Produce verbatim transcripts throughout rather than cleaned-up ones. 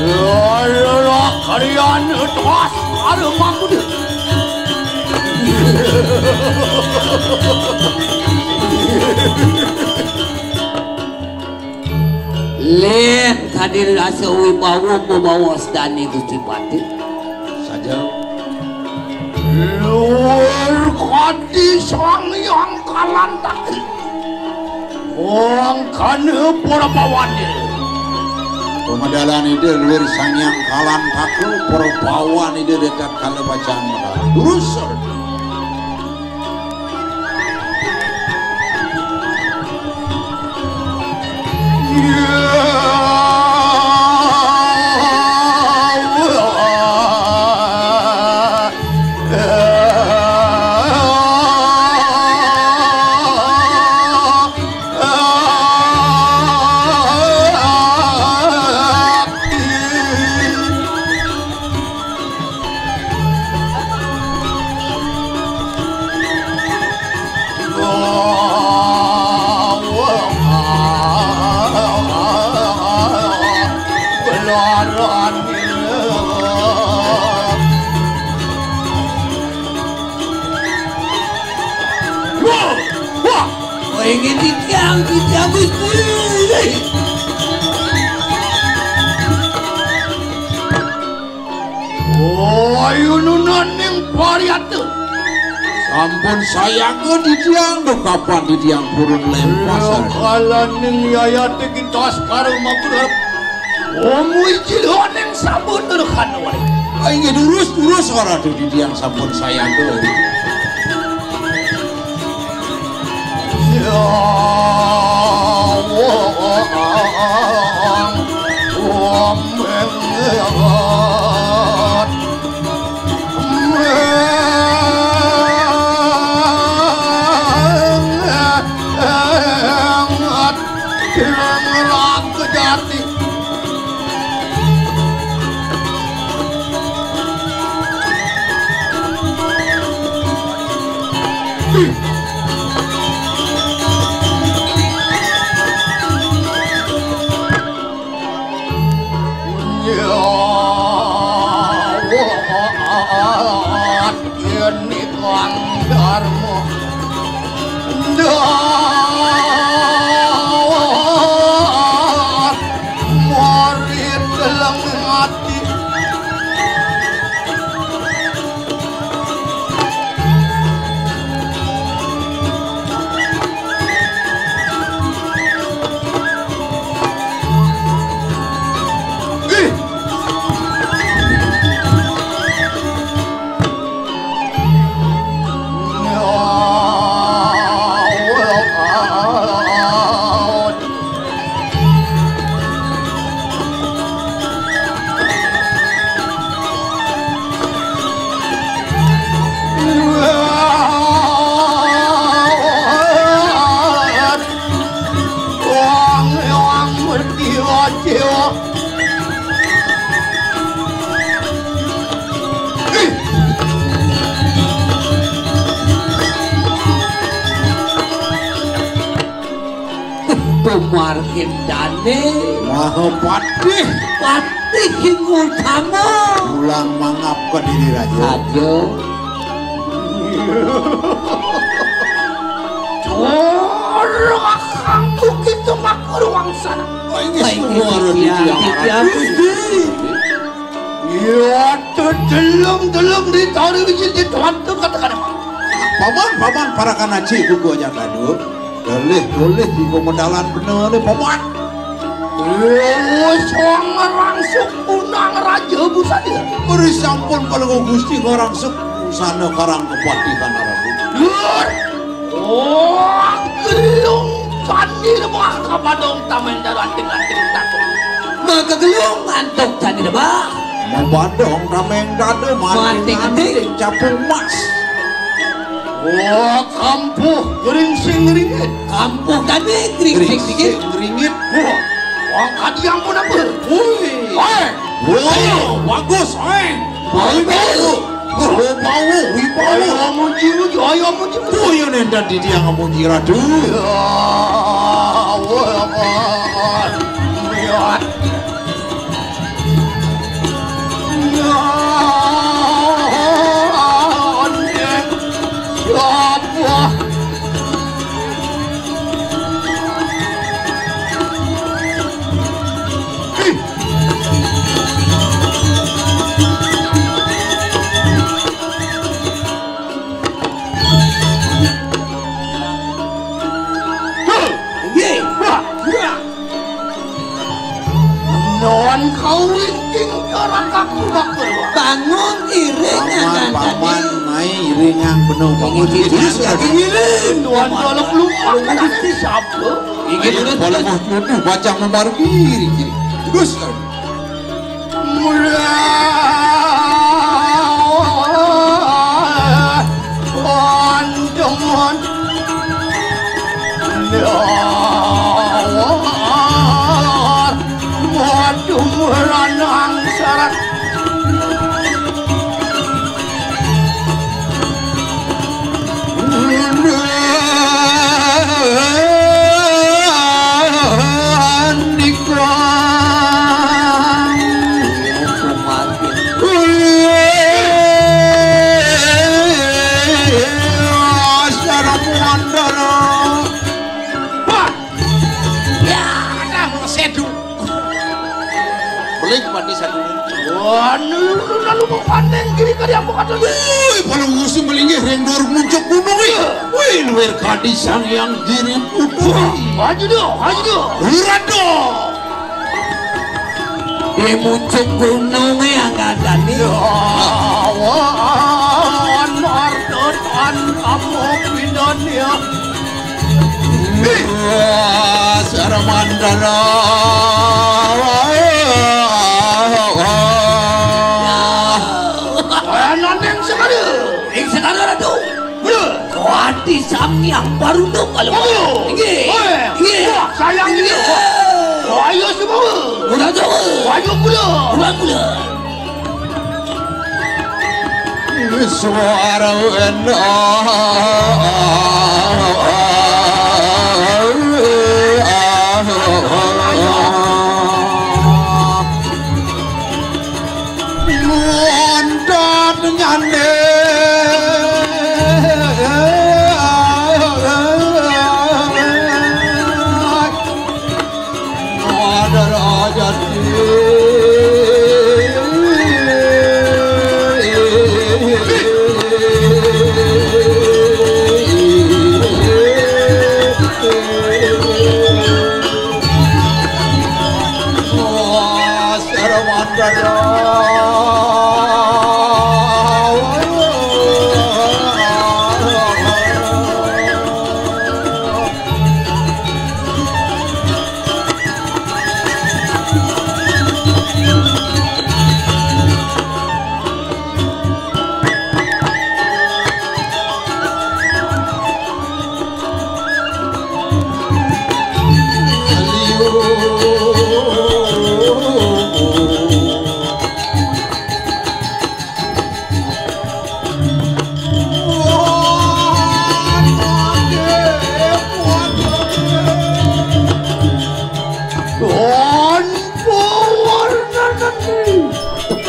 Alah, kalian tos, ada maku dia. Lén hadir rasa wibawa membawa sedani Gusti Patih. Saja. Luhur kadi Sang Hyang Kalantaka. Wong kana para pawan ida. Pamedalan ida luhur Sang Hyang Kalantaka, para pawan ida dekat kala bacaan medal. Durus. Wah, wah. Wah, ingin titiang, titiang Gusti. Wah, ayununan ning pariata. Sampun sayaga titiang, duh kapan titiang purun lempas. Kalaning yayate kita sekarang makular. Omui jilaning sabun durkan wae. Inggih durus, durus, ora titiang sampun sayaga. Ya Allah, Nyawat yen ikang dharma. Ndawat murid teleng ati. Pemargin dane. Mahapatih. Patih ing utama. Pulang mangap ke diri raja. Saja. Ora kang bukit makruang sana. Wah, ini semua orang di Tiang Tiang Tiang Gusti. Iya, tedeleng-deleng di tari wiji di tuan tu katakan. Paman, paman, parakan aji buku aja kadu. Boleh, boleh, di pemedalan bener nih, paman. Oh, suang rangsuk unang raja busana. Beri sampun kalau Gusti ngarangsuk busana karang kepatihan Arabu. Lur. Oh, gelung tani lemah kapadong tameng daran dengan cerita. Maka gelung ngantuk tani lemah. Mabadong tameng dada mati mati capung mas. Oh, kampuh geringsing ringit. Kampuh tani geringsing ringit. Geringsing ringit. Oh, angkat yang pun apa? Woi. Oi. Woi, bagus, oi. Bau, bau. Bau, bau, wibau. Ayo muji, muji, ayo muji, muji. Oh, iya, nenda di dia ngamuji, Ratu. Ya Allah, Allah. Orang kaku bakul. Bangun iring. Paman, paman, mai iring yang bener, paman. Ini tidak jadi ngiring. Tuan dalam lupa. Ini siapa? Ini kalau mau tuduh, baca membaru diri, kiri. Terus. Mula. Tuan, teman. Waduh, lanang sarat. Wah! Ya, nah, sedu. Belik mati satu. Wah, lu, lu lalu mau panen kiri kali apa kata lu? Wih, kalau musim melinggih rendor muncak gunung, wih. Wih, luar kadi sang yang diri putri. Maju dong, maju dong. Urat dong. Di muncak gunung yang ada nih. Lawan ardotan kamu pindah ya. Wah, Saramandana. Wah, nandeng sekali. Ing sekali, Ratu. Bro. Kuati sang yang baru dong kalau. Oh. Inggih. Oh, iya. Inggih. Wah, sayang ini. Inggih. Wah, ayo semua. Udah semua. Ayo pula. Udah pula. Suara Tanpa warna negeri.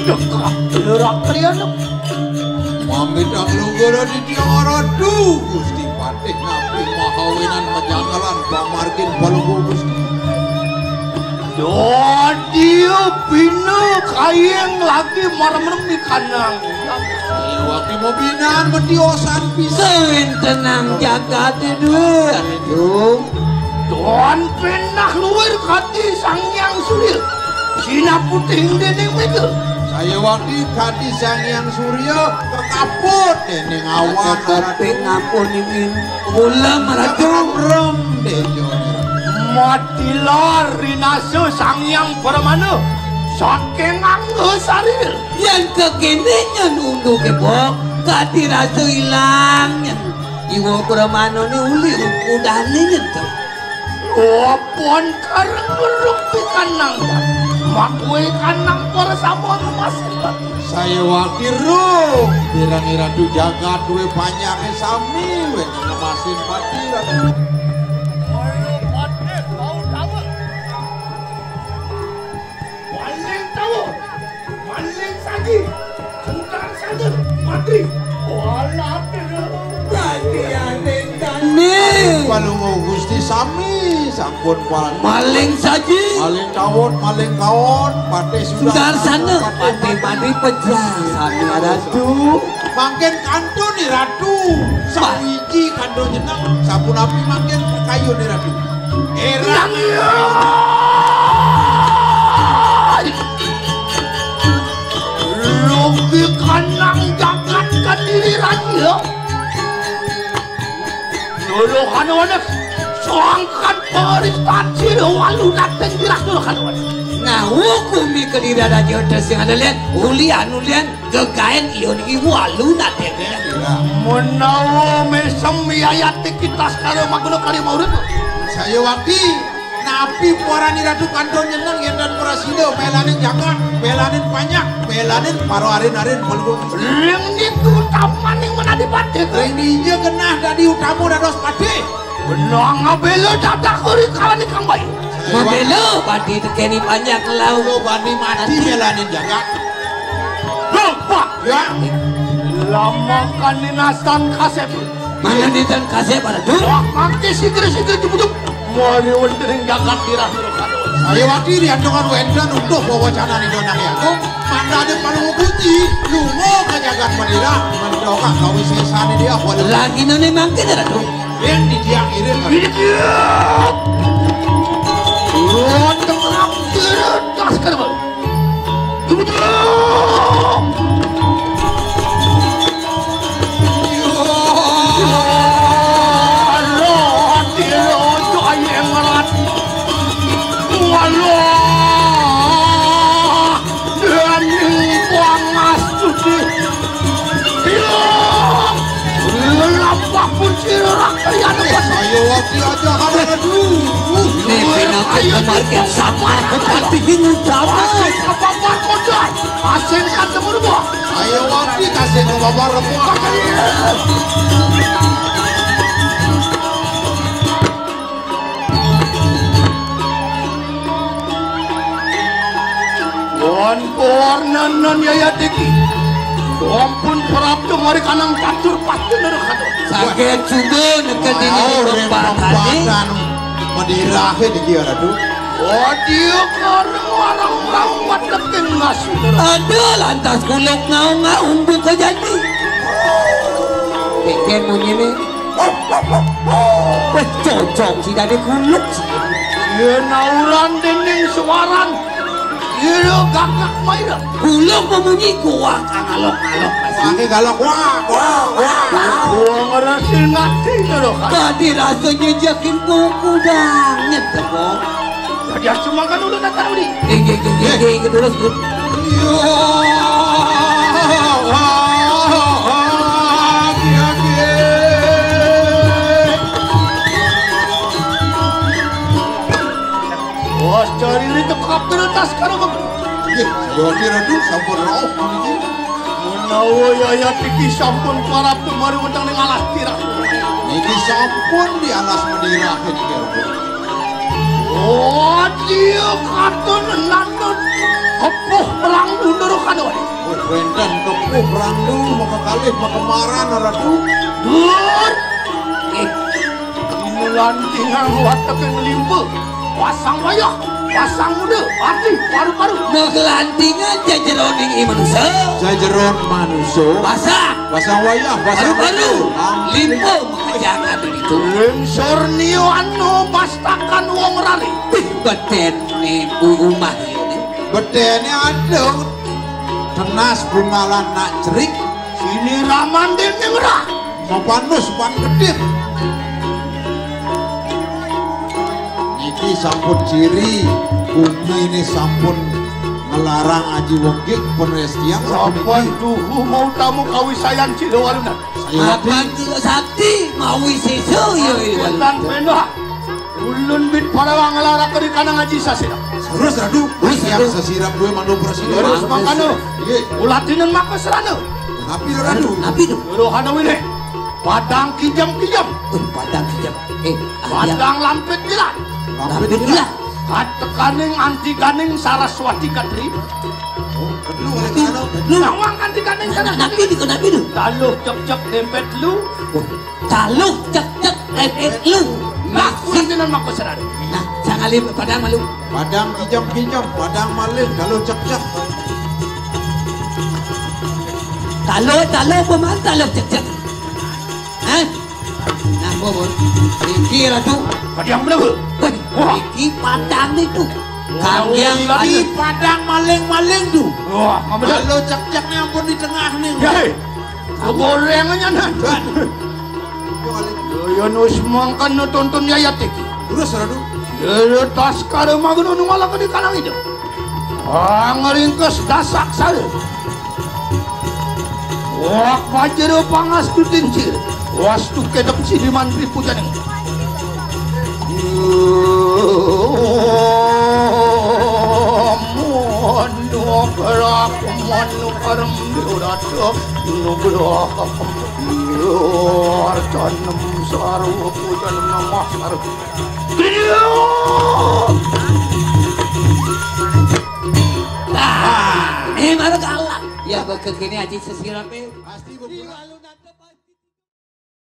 Tegak gerak kalian. Mamit Anglunggur di Tiang Ratu, Gusti Patih Nabi Mahawinan Majakalan, Pamargin Palungguh Gusti. Dadi bina kayeng lagi marem-rem di kanang. Iya, waki mau binaan, mendiosan bisa. Sawintenang jagat itu. Aduh. Tuan pindah luar kati Sang Hyang Surya. Sinaputing dening mega. Saya waki kati Sang Hyang Surya kekaput dening awan. Kekaput ngapun ini. Ulam ratu. Rem dejo. Matilah rinasa Sang Hyang Pramana. Saking angga sarira. Yang kekene nyen unduke bok. Kati rasa ilang nyen. Iwa Pramana ni uli udah nyen to. Wapon kareng ngeruk di kanang. Makwe kanang para sama ngemas. Saya wakil roh, pirang iratu jagat duwe panjake sami, wénten ngemasin pati ratu. Ayo, pati, mau tahu. Paling tahu. Maling saji, tukang sandal, mati. Walah, lagi aneh. Nih. Palungguh Gusti sami sampun paling. Maling saji. Maling kawon, maling kawon, patih sudah. Sudarsana, patih mati pejah sami ratu. Mangkin kantun ni ratu. Sawiji kantun jeneng, sapunapi mangkin kayu ni ratu. Erang. Anu ana sangkan paristaci walu nateng dirah dulu kan. Nah, hukum di kediri ada jodoh sing ada lian, uli anu lian, gegaen iun ibu walu nateng. Menawa mesem yayati kita sekarang maguna kali maurip. Saya wakti, napi puarani Ratu Kanton nyeneng yen dan prasida melaning jagat, melaning panjak, melaning paro arin-arin pelungguh. Ring niku utamaning menadi patih. Ring dija genah dadi utama dados patih. Benang ngabela jagat kuri kawan ikang bayi. Mabela badi tekeni panjak lau. Lo bani mati belanin jagat. Bapak. Ya. Lama kan ninasan kasep. Mana nitan kasep ada tu? Wah, mati sikir-sikir jebuduk. Mari wonten ing jagat dirah. Ayo wati diantungan wenten untuk wawacanan Indo Nang Yagung. Mangda ada paling puji, lunga ke jagat Madura. Mendongak kawisesan dia. Lagi nane mangkin ada tu. Yen dija irit. Irit. Wonten ing tengah irit, tas kerba. Duduh. Ya Allah, ya Allah, ayo ngerat. Walah. Dening Puang Astuti. Iya. Lelampah pun sira rakyat. Ayo, wati aja, aduh. Ini pinangku ayo, kemarikan sama. Bupati Hingu Jawa. Asing kababar kodar. Asing katemur buah. Ayo, wati kasih kababar buah. Wan warnanan yayat iki. Sampun prapta mari kanang patur patun neraka. Saged suda neked dini. Pempatan Madirahe niki ya, Ratu. Wadia kareng warang-warang wateking ngasu. Ada lantas kuluk ngaung-ngaung buka jati. Keken munyine. Wis cocok si dadi kuluk. Yen auran dening suaran. Ira gagak maira. Kuluk memunyi kuah kangalok-ngalok masih. Pakai galak wah, wah, wah. Wah ngerasa ngati terus. Tadi rasanya jakin kuku dangit tepok. Jadi cuma kan udah tak tahu nih. Gigi, gigi, gigi, terus. Iya. Wah, cari ini tekap tas karo kok. Nggih, saya kira tuh sampun roh niki. Menawa yayat iki sampun parab kemari weteng ning alas tirah. Niki sampun di alas menirah niki. Wadia katon nantun kepuh perang mundur kano. Wis wenten kepuh perang lu maka kalih makemaran Ratu. Dur. Eh, lantingan wateking limpa. Pasang wayah, pasang muda, ati, paru-paru. Magelantingan jajeroning i manusa. Jajeron manusa. Pasang. Pasang wayah, pasang paru-paru. Limpa makejang ati ditu. Lingsor nio anu pastakan wong rari. Wih, betene bu umah ini. Betene ada tenas bungalan nak cerik. Sini raman dening rah. Mapanus pan kedip. Niki sampun ciri bumi ini sampun ngelarang aji wenggik penrestian sampun. Sapan niki. Tuhu mau tamu kawisayan Cilo Walunan. Saya akan sakti mawi sisa ya. Walunan. Ulun bit para wangala raka di kanang aji sasira. Terus Ratu, terus yang Ratu. Sasira dua mandu presiden. Terus mangkana. Iya. Ulatinen maka serana. Napi Ratu? Napi tu? Rohana wini. Padang kijam-kijam. Uh, padang kijam. Eh, ah, padang ya. Lampit kilat. Lampit kilat. Katekaning antiganing Saraswati Katri. Oh, betul, betul. Nawang antiganing Saraswati. Napi tu, napi tu? Taluh cek-cek dempet lu. Oh. Taluh cek-cek epet lu. Laku dengan mako serare. Nah, sangalim padang malu. Padang kijam-kijam, padang maling, taluh cek-cek. Taluh, taluh peman, taluh cek-cek. Hah? Nah, bobot. Iki Ratu. Padang berapa? Wah, iki padang itu. Kang yang ini padang maling-maling tu. Wah, taluh cek-cek ni ampun di tengah ni. Ya, hei. Gorengannya nanti. Yen wis mangken nuntun yayat iki. Terus, Ratu. Yen tas karo manggon nu malah kene kalang itu. Angringkes dasak sare. Wak pajero pangastutin sir. Wastu kedep sidiman ripujaning. Manu gerak, manu karem diurat. Nugraha Arcanam sarwa pujan namah sarwa. Nah, ini baru galak. Ya, bekegini aja sesirape. Pasti buku lalu nanti.